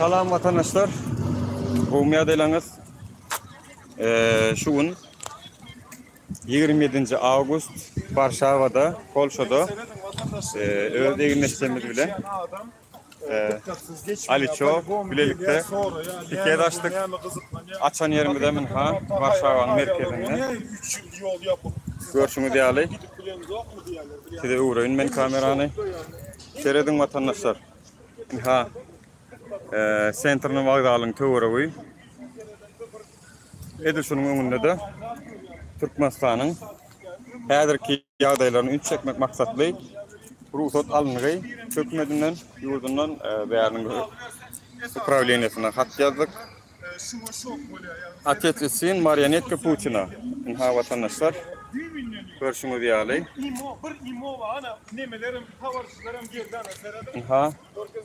Salam watandaşlar. Gowmy ýagdaýlaryňyz? Şu gün 27-nji awgust Warşawada, Polşada öz egindeşlerimiz bilen Aliço bilelikde piket açdyk. Açan ýerimizem ynha Warşawanyň merkezinde. Görşüňiz ýaly size öwreýin men kamerany. Serediň watandaşlar. Ynha Sentrny wokzalyň töweregi. Edil şunuň öňünde-de Türkmenistanyň häzirki ýagdaýlaryny üns çekmek maksatly rugsat alyngy hökümetinden, ýurdundan bäriniň uprawleniýesine hat ýazdyk. Otec i syn marionetka Putina. Ynha watandaşlar, görşüňiz ýaly. Ynha,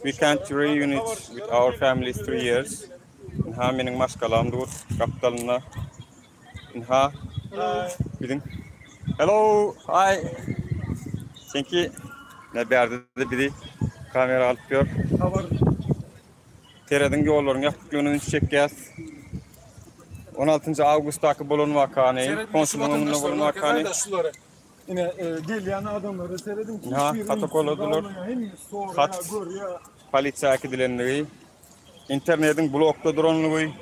we can't reunite with our families three years. Ynha meniň maşgalam dur gapdalynda. Ynha biziň Hello, hi. Seňki ne bärde-de bizi kamera alyp ýör. Serediň ýollaryň ýapyklygyna üns çekýäs. 16-njy awgustdaky bolan wakany, konsulyň öňünde bolan wakany. Ine gelýän adamlara serediň. Ynha, hat okaladylar. Hat polisiýa äkidilenligi. Internetiň blokda duranlygy,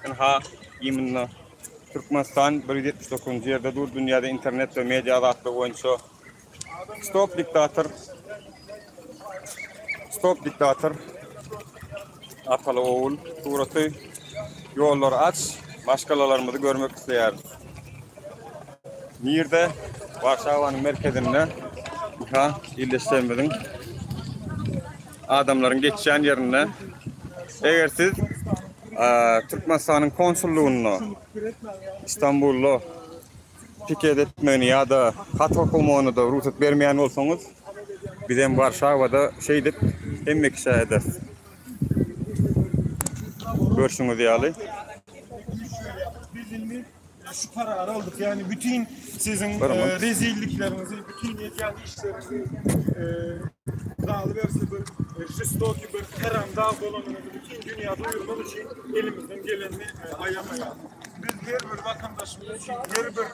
ynha, imенно Türkmenistan 179-njy ýerde dur dünýäde internet we media azatlygy boýunça. Stop diktator. Stop diktator. Ataly ogul suraty. Ýollary aç, maşgalalarymyzy görmek isleýäris. Nirde? Warşawanyň merkezinde. Ynha, ildeşlerimiziň adamlaryň geçýän ýerinde. Eger siz Türkmenistanyň konsullygynda Istanbulda piket etmegini ýa-da hat okamagyny-da rugsat bermeýän bolsaňyz, bizem Warşawada şeýdip hemme kişä ederis. Görşüňiz ýaly. Şu karary aldyk. Ýagny bütin siziň rezillikleriňizi, bütin edýän işleriňizi galyberse bir žestokiý bir haramdag bolanyňyzy bütin dünýä duýurmak üçin elimizden gelenini aýamaýarys. Biz her bir watandaşymyz üçin, her bir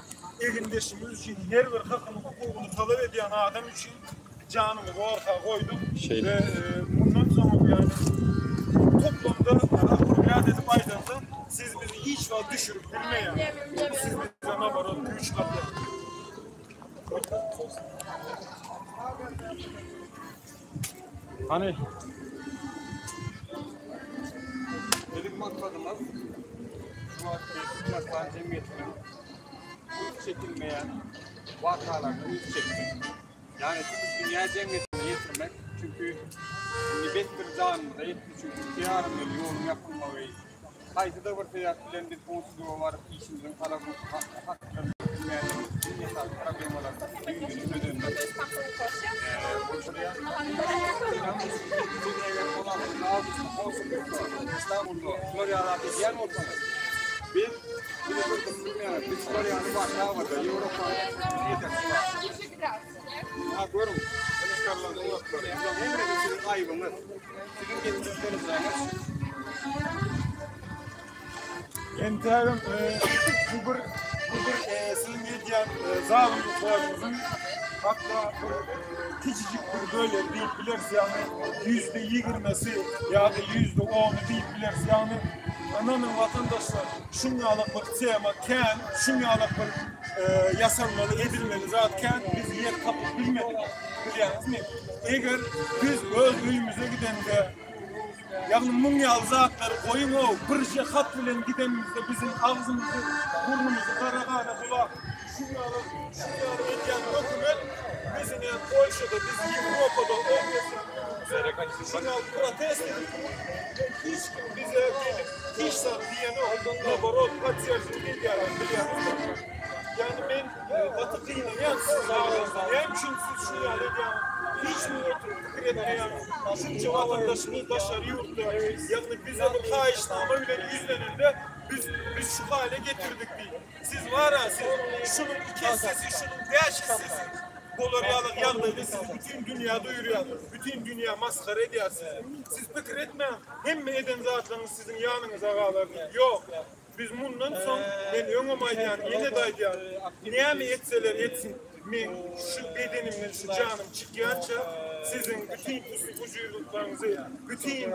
egindeşimiz üçin, her bir hakyny, hukugyny talap edýän adam üçin janymyzy orta goýduk we mundan soňam ýagny toplamda akkumulýat edip aýdanda siz bizi hiç wagt düşürip bilmeýäňiz. Siz bize naborot güýç gatýaňyz. Hany? Biziň maksadymyz şu wagtky Türkmenistan jemgyýetiniň üns çekilmeýän wakalaryna üns çekmek. Ýagny tutuş dünýä jemgyýetine ýetirmek. Çünki indi besdir janymyza ýetdi. Çünki 2,5 ýyl ýoluň ýapylmagy, haýsy-da bir sebäp bilen biz onsuzlyga baryp işimiziň talabyny haklaryny bilmeýändigimiz iň esasy problemalaryň düýbüni özenini bolşurýar. Siz eger 16 awgustda konsullykda Istanbulda şular ýaly zat edýän bolsaňyz, biz Bizi durduryp bilmeýärler. Biz şular ýaly Warşawada, Ýewropanyň lidersi bar. Ha görüň, çykarylan suratlar. Bularyň hemmesi siziň aýbyňyz. Siziň getiren derejäňiz şu. Entägem bu bir bu bir siziň edýän zalymlyklaryňyzyň hatda bir kiçijik bir bölegi diýip bileris, ýagny ýüzde ýigrimisi ýa-da ýüzde ony diýip bileris, ýagny ynanyň watandaşlar şuň ýalak bir tema kän, şuň ýalak bir ýasalmaly, edilmeli zat kän, biz ýer tapyp bilmedik. Bilýäňizmi? Eger biz öz öýümize gidende, ýagny muň ýaly zatlary goýuň-ow, birje hat bilen gidenimizde biziň agzymyzy, burnumyzy gara gana bulap, şuň ýaly, şuň ýaly edýän hökümet bizi ne Polşada, bizi Ýewropada, Şuň ýaly protest edip, hiç kim bize gelip hiç zat diýenok, naborot podderžiwat edýärler bilýäňizmi? Ýagny men gaty gynanýan siziň araňyzda. Näme üçin siz şuny ýaly edýäňiz? Hiç kim oturyp pikir etmeýäňiz. Şunça watandaşymyz daşary ýurtda, ýagny bize bir haýyşnama bilen ýüzlenende biz biz şu hale getirdik diýip. Siz bara siz şunuň iki essesi, şunuň bäş essesi. Bolar ýaly ýagdaýda sizi bütin dünýä duýurýar. Bütin dünýä masgara edýär sizi. Siz pikir etmäň, hemme eden zatlaryňyz siziň ýanyňyza galar diýip. Ýok. Biz mundan soň, men öňem aýdýan, ýene-de aýdýan, näme etseler etsin, meň şu bedenimden şu janym çykýança siziň bütin ussy-pujurlyklaryňyzy, bütin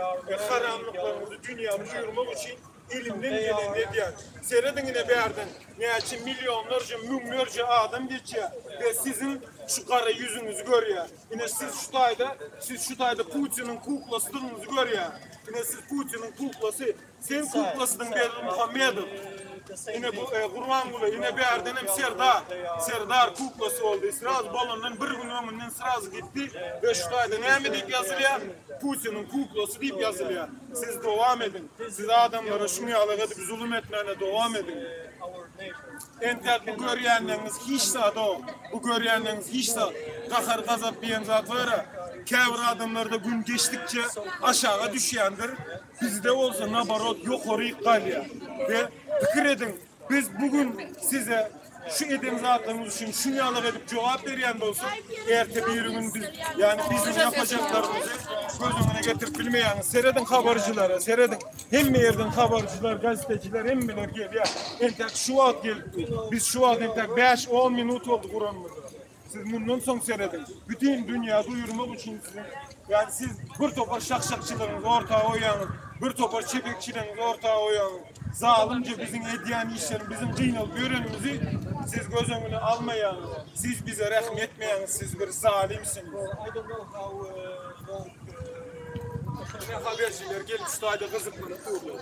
haramlyklaryňyzy dünýä duýurmak üçin elimden gelenini edýän. Serediň ine bärden näçe millionlarça, müňlerçe adam geçýär we siziň şu gara ýüzüňizi görýär. Ine siz şu taýda, siz şu taýda Putiniň kuklasydygyňyzy görýär. Ine siz Putiniň kuklasy. Sen kuklasydyň Berdimuhamedow. Ine bu e, Gurbanguly, ine bärden hem Serdar. Serdar kuklasy boldy. Sraz bolandan bir gün öňünden sraz gitdi we şu taýda näme diýip ýazylýar? Putiniň kuklasy diýip ýazylýar. Siz dowam ediň. Siz adamlara şuň ýaly edip zulum etmäne dowam ediň. Entäk bu görýänleriňiz hiç zat o. Bu görýänleriňiz hiç zat. Gahar gazap diýen zat bar-a. Käbir adamlarda gün geçdikçe aşaga düşýändir. Bizde bolsa naborot ýokaryk galýar. We pikir ediň, biz bu gün size şu eden zatlaryňyz üçin şuny ýalyk edip jogap berýän bolsak, erte biri gün biz, ýagny biziň ýapajaklarymyzy göz öňüne getirip bilmeýäňiz. Serediň habarjylara, serediň. Hemme ýerden habarjylar, gazeteciler hemmeler gelýär. Entäk şu wagt gelipdi. Biz şu wagt entäk 5-10 minut boldy guranymyza. Siz mundan soň serediň. Bütin dünýä duýurmak üçin siziň, ýagny siz bir topar şakşakçylygyňyzy orta goýýaňyz, bir topar çepekçiligiňizi orta goýýaňyz. Zalymja biziň edýän işlerimizi, biziň gynalyp ýörenimizi siz göz öňüne almaýaňyz. Siz bize rähm etmeýäňiz, siz bir zalymsyňyz. Ine haberçiler gelip şu taýda gyzyklanyp durlar.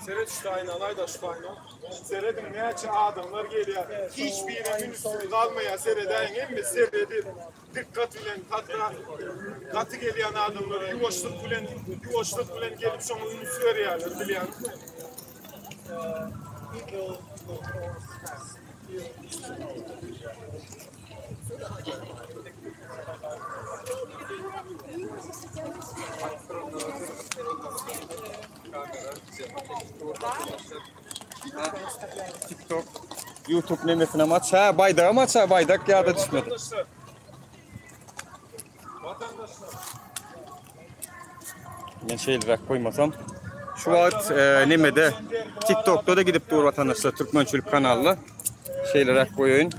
Seret şu taýyna alaýda şu taýyna. Serediň näçe adamlar gelýär. Hiç biri ünsüz galmaýar seredäýiň hemme seredip dikkat bilen hatda gaty gelýän adamlar ýuwaşlyk bilen ýuwaşlyk bilen gelip şoňa üns berýärler bilýäňizmi? TikTok, YouTube nemesine maç. Ha, baydağa maç, ha, baydak ýa-da düşmedi. Men şeýleräk goýmasam. Şu wagt e, nemede TikTokda da gidip dur watandaşlar Türkmençilik kanalda. Şeýleräk goýaýyn.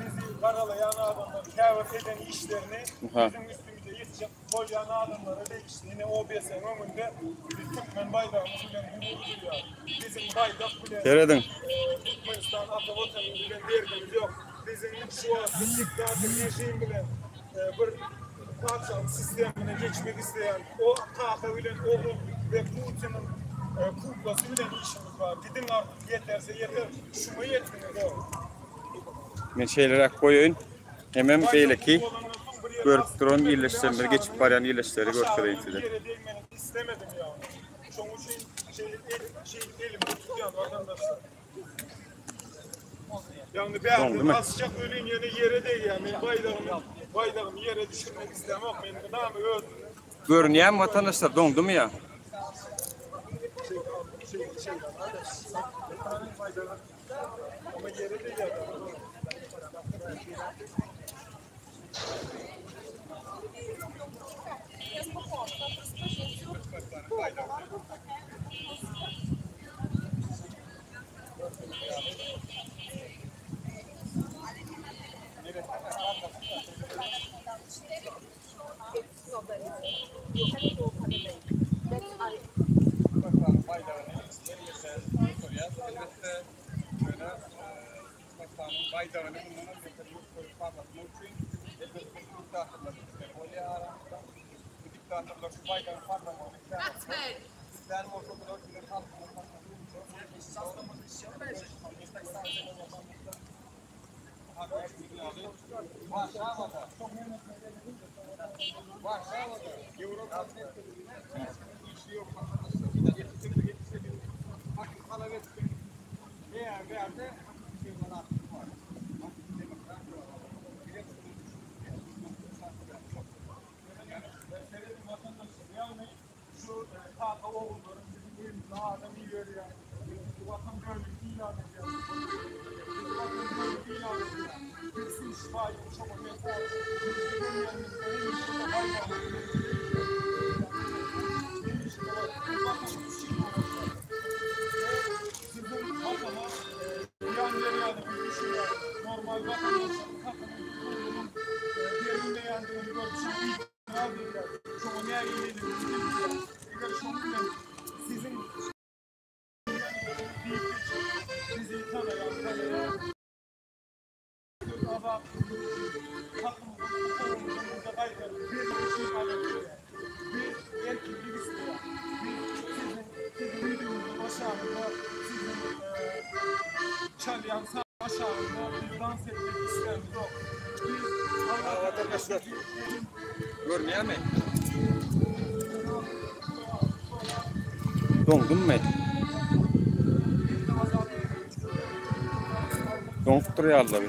Garalaýan adamlar käbir eden işlerini biziň üstümize ýetjek bolýan adamlara degişli. Ine OBS-iň öňünde biz türkmen baýdagymyz bilen gurur duýýarys. Biziň baýdak bilen Serediň. Türkmenistan ata watanymyz bilen derdimiz ýok. Biziň şu wagtky diktator režim bilen bir patyşalyk sistemine geçmek isleýän o kaka bilen ogul we Putiniň kuklasy bilen işimiz bar. Gidiň artyk ýeterse ýeter. Şuňa ýetdiňiz o. Men şeýleräk goýaýyn. Hemem beýleki görüp duran illeşlerimizi geçip barýan illeşleri görkezeýin size. Ýere degmeni islemedim ýagny. Şoň üçin şeýle şeýdip elimde tutýan watandaşlar. Ýagny bärde basjak welin ýene ýere degýär. Men baýdagymy baýdagymy ýere düşürmek islämok. Men mydama öz Görünýärmi watandaşlar doňdumy ýa? Ama ýere degýär. Türkmenistanyň baýdagyny mundan hem beter ýurt parlatmak üçin elbetde şu diktatorlar gitmeli bolýar aramyzdan. Bu diktatorlar şu baýdagyň parlamagyny islämoklar. Islän bolsa bular biziň halkymyz Warşawada Warşawada Ýewropa hiç işi ýok Bizi adam iberýär. Bizi watan bölegi ilan edýär. Bizi watan bölegi ilan edýär. Bilsin şaýy şoňa men Biz hemişe Siziň watana zyýan berýändigini düşünýär. Normal watandaşlaryň hakynyň, hukugynyň berilmeýändigini görüp şoňa itiraz edýär. Şoňa nägileligini bildirýär. Eger şonuň bilen siziň diýip geçip bizi tanaýan tanaýar. Söz azatlygymyz üçin, hakymyzyň, hukugymyzyň bize gaýtaryp berilmegi üçin alada edýär. Biz erkinlik isleýäris. Biz siziň, siziň güýjüňiziň aşagynda, siziň çalýan sazyň aşagynda biz dans etmek islämizok. Biz Allah Vatandaşlar görünýärmi? Doňdummy? Doňup durýarlar.